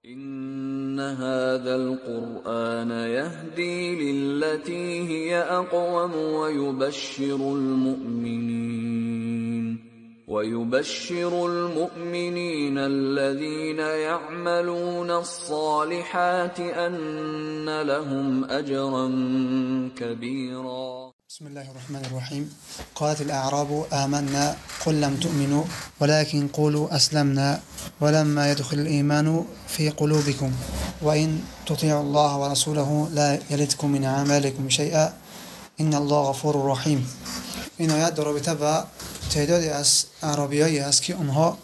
إن هذا القرآن يهدي للتي هي أقوم ويبشر المؤمنين الذين يعملون الصالحات أن لهم أجرا كبيرا. بسم الله الرحمن الرحيم. قالت الأعراب آمنا قل لم تؤمنوا ولكن قولوا أسلمنا ولما يدخل الإيمان في قلوبكم وإن تطيعوا الله ورسوله لا يلدكم من أعمالكم شيئا إن الله غفور رحيم. این آیت در رابطه با تعدادی از اعرابیایی است که آنها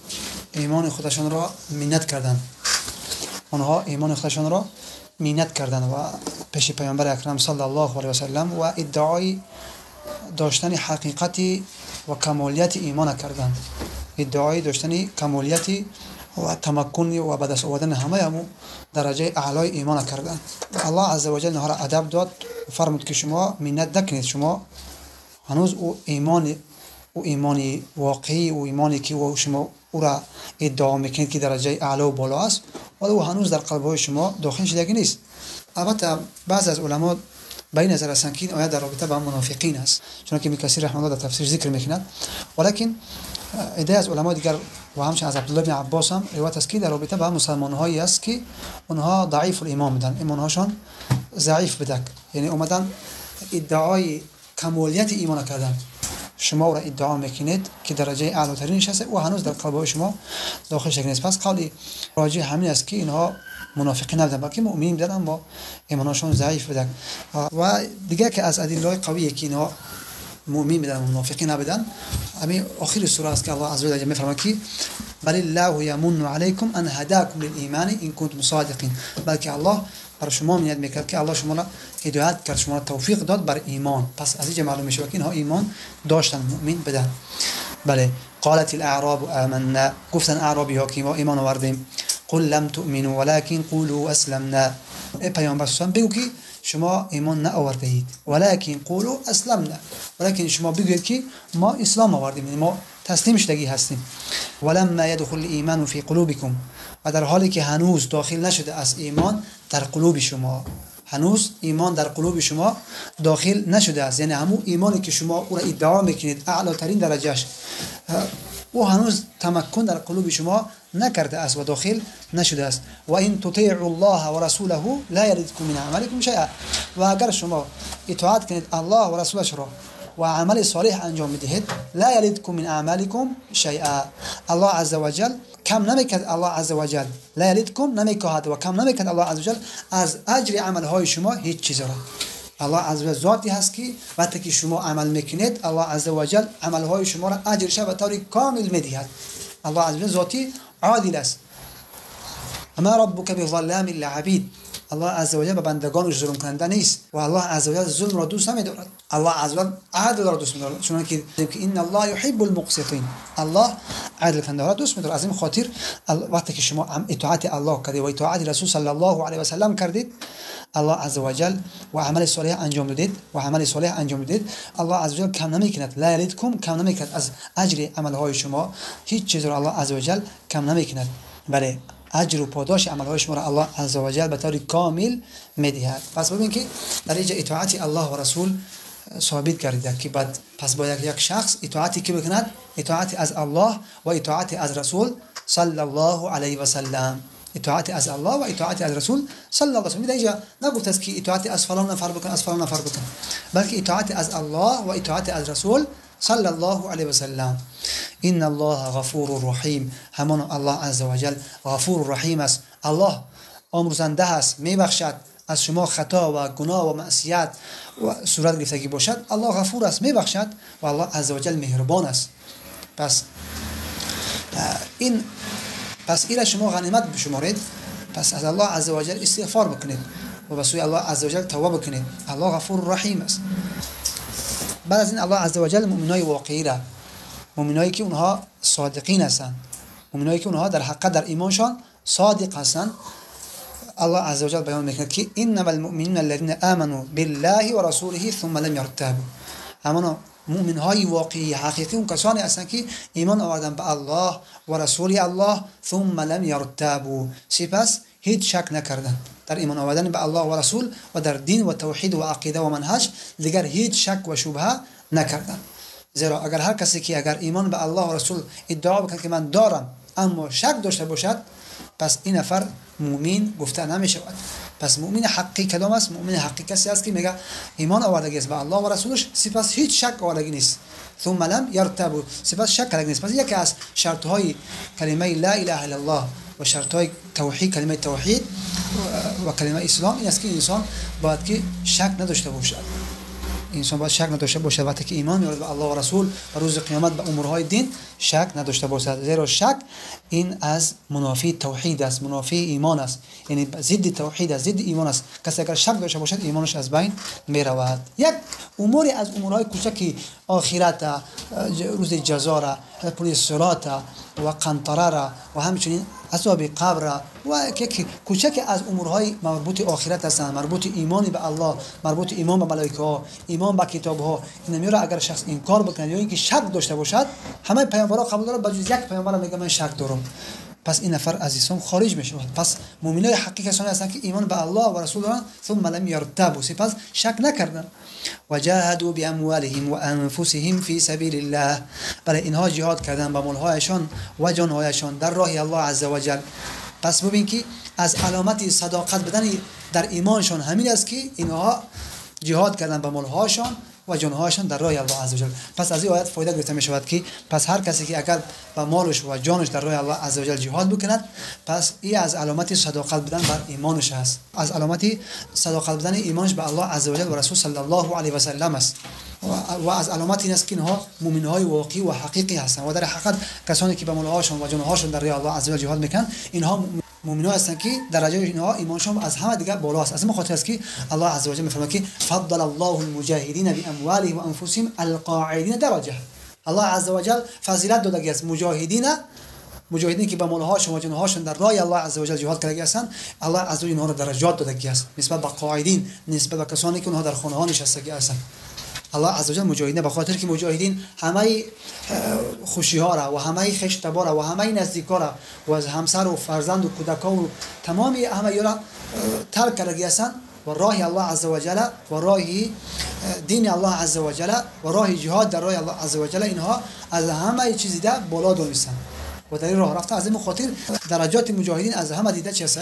ایمان خودشان را منت کردند. آنها ایمان خودشان را منت کردند و پیش پیامبر اکرم صلی الله علیه و سلم و ادعای داشتن حقیقت و کمالیت ایمان کردند. ادعای داشتن کمالیت و تمکن و به دست آوردن همه همو درجه اعلای ایمان کردند. الله عز و جل آنها را ادب داد و فرمود که شما منت نکنید، شما هنوز او ایمان واقعی و ایمانی که شما او را ادعا میکنید که درجه اعلا و بالا است، ولی او هنوز در قلب‌های شما داخل شدگی نیست. البته بعض از علما به این نظر هستند که این آیه در رابطه با منافقین است، چون که ابن کثیر رحمه الله در تفسیر ذکر میکند، ولیکن عده از علما دیگر و همچنین از عبدالله بن عباس هم روایت است که در رابطه با مسلمان‌هایی است که اونها ضعیف الایمان بودند، ایمان‌هاشان ضعیف بوده، یعنی اومدن ادعای کمالیت ایمان کردند. شما را ادعا میکنید که درجه اعلاترینش هست و هنوز در قلب‌های شما داخل شده نیست. پس قول راجح همین است که اینها منافقین نبودند بلکه مؤمنین بودند، اما ایمانشون ضعیف بوده. و دیگه که از ادله قویه که اینها مؤمن بودند و منافقین نبودند، همین آخر سوره است که الله عز وجل میفرماید که بل الله یمن علیکم ان هداکم للایمان ان کنتم صادقین، بلکه الله بر شما منت میکرد که الله شما را هدایت کرد، شما را توفیق داد بر ایمان. پس از اینجا معلوم میشه که اینها ایمان داشتن، مؤمن بودن. بله، قالت الاعراب آمنا، گفتن اعرابی ها که ما ایمان آوردیم. قل لم تؤمنوا ولكن قولوا اسلمنا، ای پیامبر صلی بگو که شما ایمان نآورده اید، ولكن قولوا اسلمنا، ولكن شما بگویید که ما اسلام آوردیم، یعنی ما تسلیم شدگی هستیم. ولما يدخل الايمان في قلوبكم، و در حالی که هنوز داخل نشده از ایمان در قلوب شما، هنوز ایمان در قلوب شما داخل نشده است، یعنی همون ایمانی که شما او را ادعا میکنید اعلی ترین درجهش، او هنوز تمکن در قلوب شما نکرده است و داخل نشده است. و این تطیعوا الله و رسوله لا یلدکم من اعمالکم شیئا، و اگر شما اطاعت کنید الله و رسولش را و عمل صالح انجام بدهید، لا یلدکم من اعمالکم شیئا، الله عز وجل کم نمیکند، الله عز وجل لا یلدکم نمیکاهد و کم نمیکند الله عز وجل از اجر عملهای شما هیچ چیز را. الله عز وجل ذاتی هست که وقتی که شما عمل میکنید الله عز وجل عملهای شما را اجرش به طور کامل میدهد. الله عز وجل ذاتی عادل است. اما ربک بظلام للعبید، الله عز وجل به بندگانش ظلم کننده نیست و الله عز وجل ظلم را دوست نمیدارد. الله عز وجل عدل را دوست میدارد، چون که ان الله یحب المقسطین، الله عدل کننده را دوست میدارد. از این خاطر وقتی که شما اطاعت الله کردید و اطاعت رسول صلی الله علیه و سلم کردید، الله عز وجل و عمل صالح انجام دادید و عمل صالح انجام دادید، الله عز وجل کم نمیکند، لا یلدکم کم نمیکند از اجر عملهای شما هیچ چیز را الله عز وجل کم نمیکند. بله، اجر و پاداش عملهای شما را الله عز وجل به طور کامل میدهد. پس ببین که در اینجا اطاعت الله و رسول ثابت کرده که بعد پس باید یک شخص اطاعتی که بکند، اطاعت از الله و اطاعت از رسول صلی الله علیه و سلم، اطاعت از الله و اطاعت از رسول صلی الله علیه و سلم. اینجا نگفت است که اطاعت از فلان نفر بکن، از فلان نفر بکن، بلکه اطاعت از الله و اطاعت از رسول صلی الله علیه و سلم. ان الله غفور رحیم، همان الله عز وجل غفور رحیم است. الله آمرزنده است، میبخشد از شما خطا و گناه و معصیت و صورت گرفتگی باشد، الله غفور است، میبخشد و الله عز وجل مهربان است. پس این پس ایره شما غنیمت بشمارید، پس از الله عز وجل استغفار بکنید و به سوی الله عز وجل توبه بکنید. الله غفور رحیم است. بعد از این الله عز وجل مؤمنای واقعی را، مؤمنایی که اونها صادقین هستند، مؤمنایی که اونها در حقیقت در ایمانشان صادق هستند، الله عز وجل بیان میکند که انما المؤمنون الذين آمنوا بالله ورسوله ثم لم يرتابوا. همانا مؤمن های واقعی حقیقی اون کسانی هستند که ایمان آوردن به الله و رسول الله، ثم لم يرتابوا، سپس هیچ شک نکردن در ایمان آوردن به الله و رسول و در دین و توحید و عقیده و منهج دیگر هیچ شک و شبهه نکردن. زیرا اگر هر کسی که اگر ایمان به الله و رسول ادعا بکند که من دارم اما شک داشته باشد، پس این نفر مؤمن گفته نمی شود. پس مؤمن حقیقی کدام است؟ مؤمن حقیقی کسی است که میگه ایمان آوردگی است به الله و رسولش، سپس هیچ شک آوردگی نیست. ثم لم یرتابوا، سپس شک کردگی نیست. پس یکی از شرط های کلمه لا اله الا الله و شرط های توحید، کلمه توحید و کلمه اسلام این است که انسان باید که شک نداشته باشد. انسان باید شک نداشته باشد وقتی که ایمان می‌آورد به الله و رسول و روز قیامت به امورهای دین شک نداشته باشد. زیرا شک این از منافی توحید است، منافی ایمان است، یعنی ضد توحید است، ضد ایمان است. کسی اگر شک داشته باشد ایمانش از بین می‌رود. یک اموری از امورهای کوچکی آخرت، روز جزا را، پل صراط و قنطره را و همچنین عذاب قبر و یک کوچک از امورهای مربوط آخرت هستند، مربوط ایمان به الله، مربوط ایمان به ملائکه ها، ایمان به کتاب ها، این را اگر شخص انکار بکنه یا اینکه شک داشته باشد، همه پیامبرا قبول دارند به جز یک پیامبر میگه من شک دارم، پس این نفر از اسلام خارج میشود. پس مؤمنای حقیقی کسانی هستند که ایمان به الله و رسول دارند، ثم لم یرتابوا، سپس شک نکردند. و جاهدوا باموالهم و انفسهم فی سبیل الله، بله اینها جهاد کردند با مالهایشان و جانهایشان در راه الله عز وجل. پس ببین که از علامت صداقت بدن در ایمانشان همین است که اینها جهاد کردند با مالهایشان و جانهایشان در راه الله عزوجل. پس از این آیت فایده گرفته می شود که پس هر کسی که اگر با مالش و جانش در راه الله عزوجل جهاد بکند، پس این از علامت صداقت بودن بر ایمانش است، از علامت صداقت بودن ایمانش به الله عزوجل و رسول صلی الله علیه و سلم است، و از علامت این است که اینها مؤمنهای واقعی و حقیقی هستند و در حقیقت کسانی که به مالهاشون و جانهاشون در راه الله عزوجل جهاد میکنند، اینها مؤمنان هستند که درجه اینها ایمانشون از همه دیگه بالا است. از این خاطر است که الله عزوجل میفرماید که فضل الله المجاهدین باموالهم وانفسهم القاعدین درجه. الله عزوجل فضیلت داده است مجاهدین که به مالهاشون و جانهاشون در راه الله عزوجل جهاد کرده هستند، الله عزوجل اینها را درجات داده است نسبت به قاعدین، نسبت به کسانی که اونها در خانه ها نشسته هستند. الله عزوجل مجاهدین به خاطر که مجاهدین همه خوشی ها را و همه خویشتبا را و همه نزدیکا را و از همسر و فرزند و کودکا و تمام همه را ترک کرده هستند و راه الله عزوجل و راه دین الله عزوجل و راه جهاد در راه الله عزوجل، اینها از همه چیز دیده بالا دونستند و در این راه رفته. از این خاطر درجات مجاهدین از همه دیده چه هست؟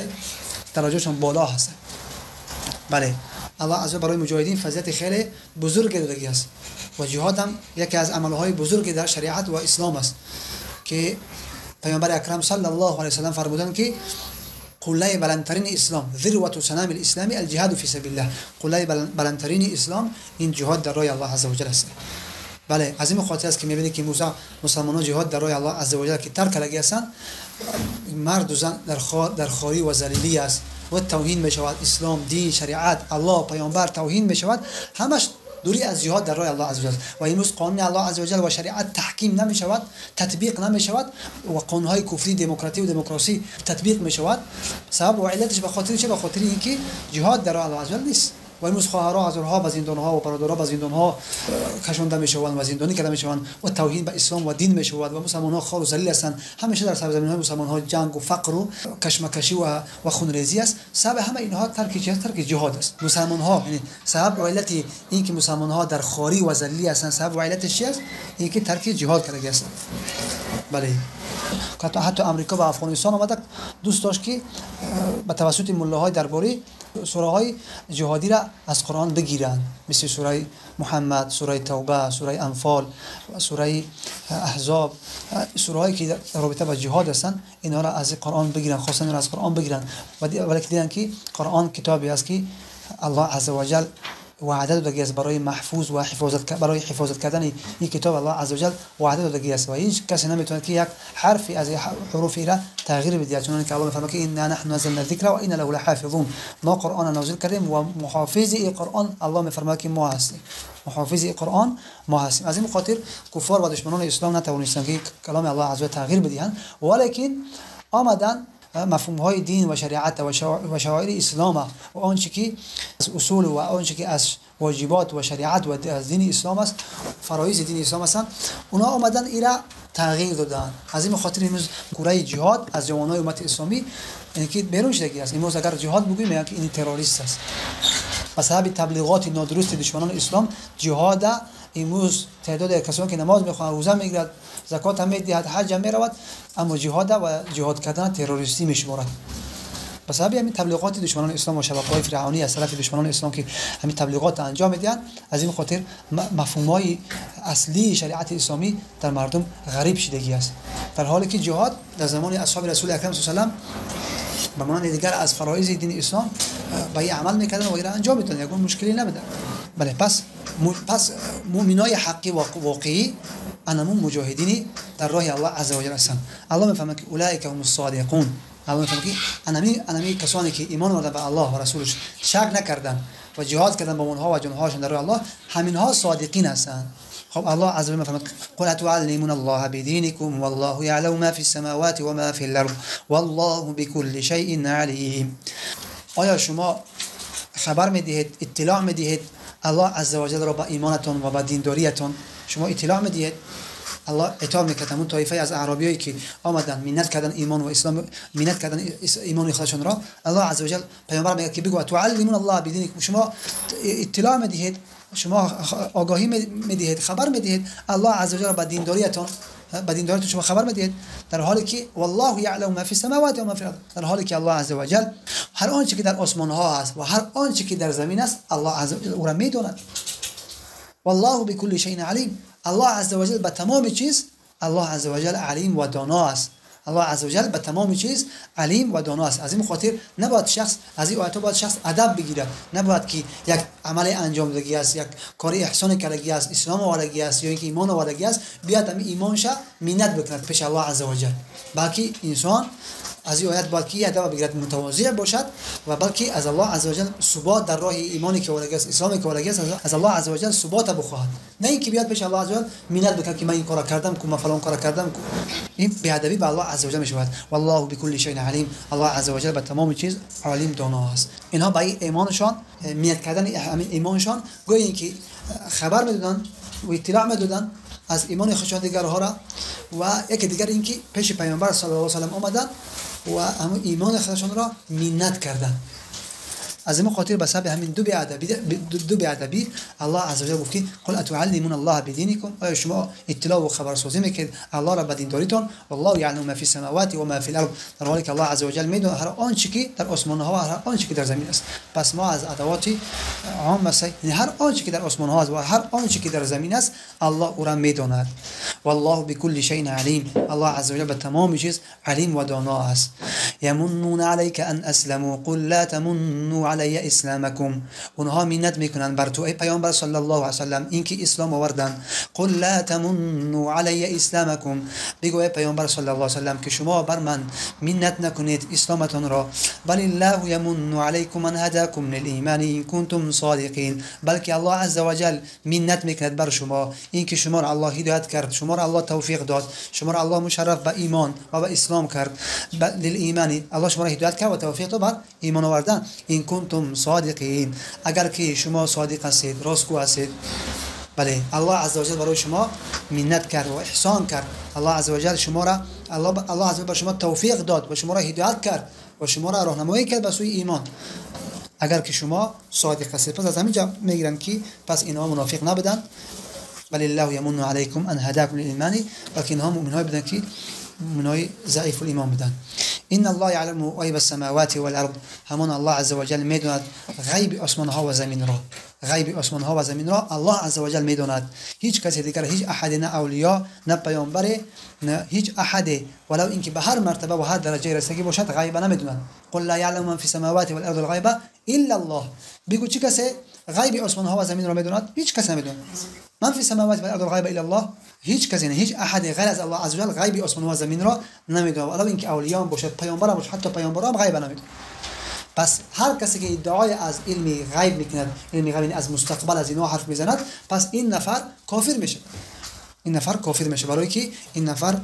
درجاتشون بالا هست. بله الله عزوجل برای مجاهدین فضیلت خیلی بزرگ دادگی است و جهاد هم یکی از عملهای بزرگ در شریعت و اسلام است که پیامبر اکرم صلی الله علیه و سلم فرمودند که قله بلندترین اسلام، ذروة سنام الاسلام الجهاد فی سبیل الله، قله بلندترین اسلام این جهاد در راه الله عزوجل است. بله از این خاطر است که می‌بینید که موسی مسلمانان جهاد در راه الله عزوجل که ترک کرده هستند، مرد و زن در خواری و ذلیلی است و توهین می‌شود، اسلام، دین، شریعت، الله، پیامبر توهین می‌شود، همش دوری از جهاد در راه الله عزوجل. و امروز قانون الله عزوجل و شریعت تحکیم نمی‌شود، تطبیق نمی‌شود و قانون‌های کفری، دموکراتی و دموکراسی تطبیق می‌شود. سبب و علتش به خاطر چه؟ به خاطر اینکه جهاد در راه الله عزوجل نیست. و امروز خواهرها، هزارها به زندان‌ها و برادرها به زندان‌ها کشانده می‌شوند و زندانی کرده می‌شوند و توهین به اسلام و دین می‌شود و مسلمان‌ها خوار و ذلیل هستند. همیشه در سرزمین‌های مسلمان‌ها جنگ و فقر و کشمکشی و خونریزی است. سبب همه اینها ترک چیست؟ ترک جهاد است. مسلمان‌ها یعنی سبب و علت اینکه مسلمان‌ها در خواری و ذلیلی هستند، سبب و علتش چیست؟ اینکه ترک جهاد کرده هستند. بله حتی امریکا و افغانستان آمده دوست داشت که به توسط ملاهای درباری سوره های جهادی را از قرآن بگیرند، مثل سوره محمد، سوره توبه، سوره انفال، سوره احزاب، سوره هایی که در رابطه با جهاد هستند، اینها را از قرآن بگیرند، خواستن را از قرآن بگیرند. ولی دیدن که قرآن کتابی است که الله عزوجل وعده داده است برای محفوظ و حفاظت، برای حفاظت کردن این کتاب الله عزوجل وعده داده است و هیچ کسی نمیتونه که یک حرفی از حروف را تغییر بده، چون که الله میفرماید که انا نحن نزلنا الذکر و انا له لحافظون. ما قرآن نازل کردیم و محافظ این قرآن الله میفرماید که ما هستیم، محافظ این قرآن ما هستیم. از این خاطر کفار و دشمنان اسلام نتوانستند که کلام الله عزوجل تغییر بدهند، ولیکن آمدن مفهوم های دین و شریعت و شعائر اسلام و آنچه که از اصول و آنچه که از واجبات و شریعت و از دین اسلام است، فرایض دین اسلام هستند، اونا آمدن ایرا تغییر دادن. از این خاطر امروز کوره جهاد از جوانای امت اسلامی یعنی که بیرون شدگی است. امروز اگر جهاد بگوییم میگن که این تروریست است. به سبب تبلیغات نادرست دشمنان اسلام جهاد امروز تعداد کسانی که نماز میخوانند، روزه میگیرد، زکات هم میدهد، حج هم میرود، اما جهاد و جهاد کردن تروریستی میشمارد. به سبب همین تبلیغات دشمنان اسلام و شبکه‌های فرعونی از طرف دشمنان اسلام که همین تبلیغات انجام میدهند، از این خاطر مفهوم‌های اصلی شریعت اسلامی در مردم غریب شدگی است. در حالی که جهاد در زمان اصحاب رسول اکرم صلی الله علیه و سلم به مانند دیگر از فرایض دین اسلام به این عمل میکردن و غیره انجام میدادن، یگون مشکلی نبوده. بله، پس مؤمنای حقی و واقعی انمون مجاهدینی در راه الله عز و جل هستند. الله میفهمه که اولئک هم الصادقون. الله میفهمه که انمی کسانی که ایمان آوردن به الله و رسولش، شک نکردن و جهاد کردن با اونها و جانهاشون در راه الله، همینها صادقین هستند. خب الله عز وجل میفرماید قل اتعلمون الله بدینکم والله یعلم ما فی السماوات و ما فی الارض والله بكل شیء علیم. آیا شما خبر میدهید، اطلاع میدهید الله عز وجل را با ایمانتون و با دینداریتون؟ شما اطلاع میدهید؟ الله عتاب میکرد همون طایفه از اعرابیایی که آمدن منت کردن ایمان و اسلام، منت کردن ایمان خودشون را. الله عز وجل پیامبر میگه که بگو تعلمون الله بدینکم، شما اطلاع میدهید، شما آگاهی میدهید، خبر میدهید الله عز وجل با دینداریتون، با دینداریتون شما خبر میدهید، در حالی که والله یعلم ما فی السماوات و ما فی الارض، در حالی که الله عز وجل هر آنچه که در آسمان ها هست و هر آنچه که در زمین است الله عز وجل او را میداند. والله بكل شیء علیم. الله عز وجل به تمام چیز الله عز وجل علیم و دانا است. الله عز وجل به تمام چیز علیم و دانا است. از این خاطر نباید شخص از این آیات باید شخص ادب بگیرد، نباید که یک عمل انجام دادگی است، یک کار احسان کردگی است، اسلام آوردگی است یا اینکه ایمان آوردگی است، بیاد همین ایمانش منت بکند پیش الله عز وجل. بلکه انسان از این آیات باید که ادب بگیرد، متواضع باشد و بلکه از الله عز وجل ثبات در راه ایمانی که آوردگی است، اسلامی که آوردگی است، از الله عز وجل ثبات بخواهد، نه اینکه بیاد پیش الله عز وجل منت بکند که من این کارا کردم، که من فلان کارا کردم. این بی‌ادبی به الله عز وجل میشود. والله بكل شیء علیم. الله عز وجل به تمام چیز عالم دانا است. اینها با ایمانشان منت کردن همین ایمانشان، گویا اینکه خبر میدادن و اطلاع میدادن از ایمان خودشان دیگرها را، و یکی دیگر اینکه پیش پیامبر صلی الله علیه و سلم آمدن و همون ایمان خودشان را منت کردن. از این خاطر به سبب همین دو بی‌ادبی الله عز وجل گفت که قل اتعلمون الله بدینکم، آیا شما اطلاع و خبرسازی میکنید الله را به دینداریتون؟ والله یعلم ما فی السماوات و ما فی الارض، در حالی که الله عز وجل میدونه هر آنچه که در آسمان ها و هر آنچه که در زمین است. پس ما از ادوات عام است، یعنی هر آنچه که در آسمان ها است و هر آنچه که در زمین است الله او را میداند. والله بكل شیء علیم. الله عز وجل به تمام چیز علیم و دانا است. یمنون علیک ان اسلموا قل لا تمنوا علی اسلامکم. اونها منت میکنن بر تو ای پیامبر صلی الله علیه و سلم اینکه اسلام آوردن. قل لا تمنوا علی اسلامکم، بگو ای پیامبر صلی الله علیه و سلم که شما بر من منت نکنید اسلامتون را. بل الله یمن علیکم ان هداکم للایمان ان کنتم صادقین، بلکه الله عز وجل منت میکند بر شما اینکه شما را الله هدایت کرد، شما را الله توفیق داد، شما را الله مشرف به ایمان و به اسلام کرد. للایمان الله شما را هدایت کرد و توفیق داد بر ایمان آوردن. ان کنتم صادقین، اگر که شما صادق هستید، راستگو هستید. بله، الله عز وجل برای شما منت کرد و احسان کرد. الله عز وجل شما را الله عز وجل بر شما توفیق داد و شما را هدایت کرد و شما را راهنمایی کرد به سوی ایمان، اگر که شما صادق هستید. پس از همینجا میگیرن که پس اینها منافق نبودن. بل الله یمن علیکم ان هداکم للایمان، بلکه اینها مؤمنای بودن که مؤمنای ضعیف الایمان بودن. ان الله یعلم غیب السماوات والارض، همان الله عز وجل میدوند غیب آسمان ها و زمین را. غیب آسمان ها و زمین را الله عز وجل میداند. هیچ کسی دیگر، هیچ احد، نه اولیا، نه پیامبر، نه هیچ احد، ولو اینکه به هر مرتبه و هر درجه رسیدگی باشد غیب نمیدوند. قل لا یعلم من فی السماوات والارض الغیب الا الله. بگو چه کسی غیب آسمان ها و زمین را میداند؟ هیچ کس نمیداند. من فی السماوات والارض الغیب الا الله، هیچ کسی، هیچ احد غیر از الله عز وجل غیب آسمان و زمین را نمیداند. ولو اینکه اولیا باشد، پیامبر باشد، حتی پیامبران غیب نمیداند. پس هر کسی که ادعای از علم غیب میکند، علم غیب از مستقبل از اینها حرف میزند، پس این نفر کافر میشه. این نفر کافر میشه، برای که این نفر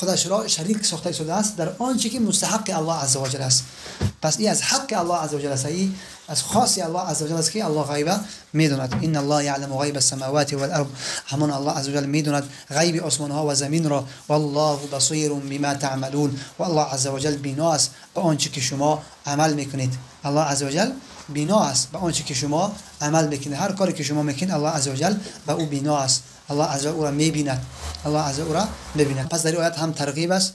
خودش را شریک ساخته شده است در آنچه که مستحق الله عزوجل است. پس این از حق الله عزوجل است، این از خاص الله عزوجل است که الله غیب میدوند. ان الله یعلم غیب السماوات والارض، همان الله عزوجل میدوند غیب آسمان ها و زمین را. والله بصیر بما تعملون، و الله عزوجل بینا است به آنچه که شما عمل میکنید. الله عزوجل بینا است به آنچه که شما عمل میکنید. هر کاری که شما میکنید الله عزوجل به او بینا است. الله عزوجل او را میبیند. الله عزوجل او را میبیند. پس در آیت هم ترغیب است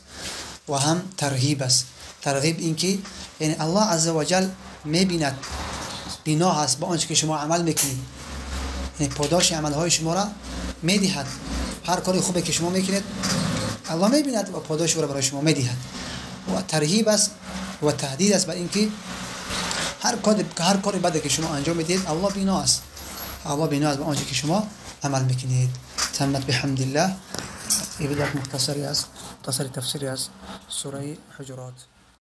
و هم ترهیب است. ترغیب این که یعنی الله عزوجل میبیند، بینا هست به آنچه که شما عمل میکنید، یعنی پاداش عملهای شما را میدهد. هر کاری خوبی که شما میکنید الله میبیند و پاداش او را برای شما میدهد. و ترهیب است و تهدید است بر اینکه هر کاری بده که شما انجام میدید الله بینا است. الله بینا است به آنچه که شما عمل میکنید. تمت بحمد الله. یک مختصری از تفسیری از سوره حجرات.